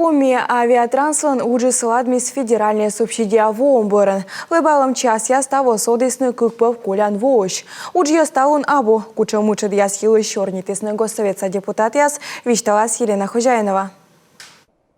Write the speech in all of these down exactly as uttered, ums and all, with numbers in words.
Коми авиатранслӧн уджыс ладмис федеральнӧй субсидия воӧм бӧрын. Лэбалӧм часъяс таво содісны кык пӧв колян воысь. Уджйӧз талун абу. Кутшӧм мытшӧдъяс йылысь сёрнитісны Госсоветса депутатъяс, висьталас Елена Хозяинова.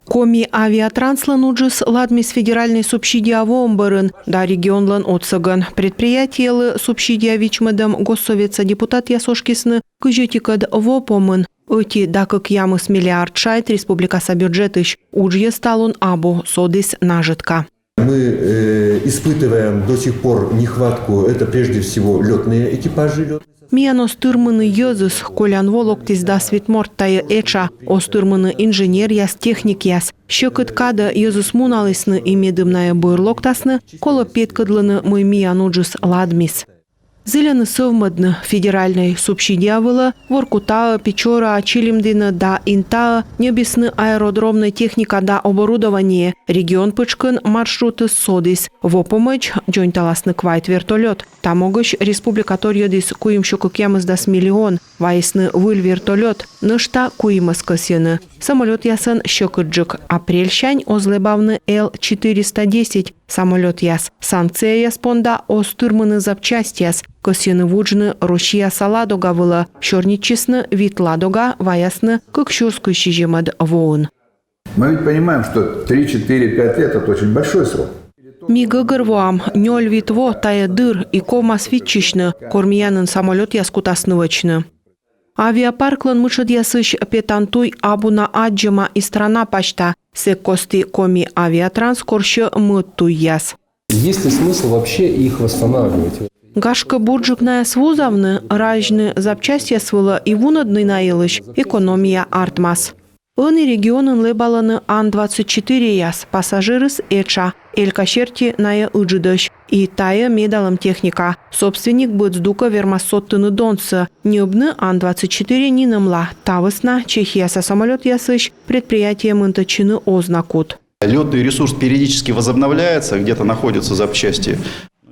Коми авиатранслӧн уджыс ладмис федеральнӧй субсидия воӧм бӧрын да регионлӧн отсӧгӧн. Предприятиелы субсидия вичмӧдӧм Госсоветса депутатъяс ошкисны кызь ӧтикӧд во помын. Ӧти да кӧкъямыс миллиард шайт республикаса бюджетысь. Уджйӧз талун абу, содіс нажӧтка. Мы э, испытываем до сих пор нехватку, это прежде всего летные экипажи. Миян оз тырмыны йӧзыс. Колян во локтіс дас вит морт, тайӧ этша. Оз тырмыны инженеръяс, техникъяс. Сьӧкыд кадӧ йӧзыс муналісны, и медым найӧ бӧр локтасны, колӧ петкӧдлыны, мый миян уджыс ладмис. Зільӧны сӧвмӧдны. Федеральнӧй субсидия вылӧ Воркутаӧ, Печораӧ, Чилимдінӧ да Интаӧ ньӧбисны аэродромнӧй техника да оборудование. Регион пытшкын маршрутыс содіс. Во помӧдз дзоньталасны квайт вертолёт. Та могысь республика торйӧдіс куимсё кӧкъямысдас миллион. Вайисны выль вертолёт. Нӧшта куимӧс кӧсйӧны. Самолётъясӧн сьӧкыдджык. Апрельсянь оз лэбавны Л четыреста десять самолётъяс. Санкцияяс понда оз тырмыны запчастьяс. Кӧсйӧны вуджны Россияса Ладога вылӧ. Сёрнитчисны вит Ладога ваясны кык сюрс кызь сизимӧд воын. Мы ведь понимаем, что три, четыре, пять лет — это очень большой срок. Ми гӧгӧрвоам, нёль-вит во — тайӧ дыр, и ковмас виччысьны, кор миянын самолётъяс кутасны вӧчны. Авиапарклӧн мытшӧдъясысь петан туй абу на аддзӧма и страна пасьта. Сэк кості Коми авиатранс корсьӧ мӧд туйяс. Есть ли смысл вообще их восстанавливать? Гашкӧ, бурджык найӧс вузавны, разьны запчастьяс вылӧ и вунӧдны на йылысь, экономия артмас. Ӧні регионын лэбалӧны Ан двадцать четыреяс, пассажирыс этша, Элька серти найӧ ыджыдӧсь. И тайӧ медалӧм техника. Собственник быд здукӧ вермас содтыны донсӧ. Ньӧбны Ан двадцать четыре нинӧмла. Та вӧсна Чехияса самолётъясысь предприятие мынтӧдчыны оз на кут. Лётный ресурс периодически возобновляется, где-то находятся запчасти.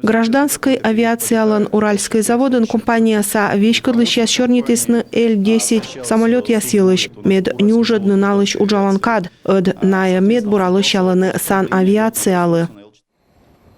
Гражданскӧй авиациялӧн Уральскӧй заводын компанияса веськӧдлысьяс сёрнитісны Л десять самолётъяс йылысь, мед нюжӧдны налысь уджалан кад, ӧд найӧ медбура лӧсялӧны санавиациялы.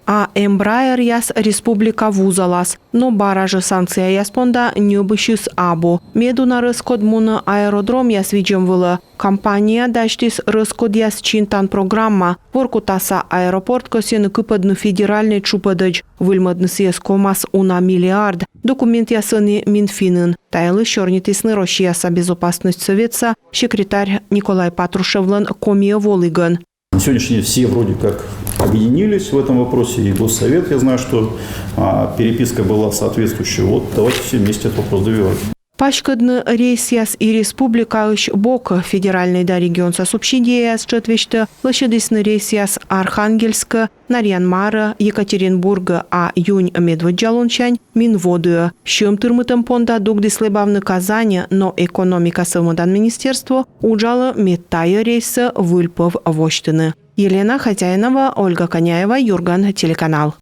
А Эмбраеръяс республика вузалас, но бара жӧ санкцияяс понда ньӧбысьыс абу. Медуна рӧскод мунӧ аэродромъяс видзӧм вылӧ. Компания дасьтіс рӧскодъяс чинтан программа. Воркутаса аэропорт кӧсйӧны кыпӧдны федеральнӧй тшупӧдӧдз. Выльмӧдны сійӧс ковмас уна миллиард. Документъяс ӧні Минфинын. Та йылысь сёрнитісны Россияса Безопасность Сӧветса секретарь Николай Патрушевлӧн Комиӧ волігӧн. На сегодняшний день все вроде как объединились в этом вопросе, и Госсовет, я знаю, что а, переписка была соответствующая. Вот давайте все вместе этот вопрос добивать. Паськӧдны рейсъяс и республикаысь бокӧ. Федеральнӧй да регионса субсидияяс тшӧт весьтӧ лӧсьӧдісны рейсъяс Архангельскӧ, Нарьян-Марӧ, Екатеринбургӧ, а юнь медводдза лунсянь Минводіӧ. Сьӧм тырмытӧм понда дугдіс лэбавны Казаньӧ, но экономика сӧвмӧдан министерство уджалӧ, мед тайӧ рейсӧ выль пӧв восьтыны. Елена Хозяинова, Ольга Коняева, «Юрган» телеканал.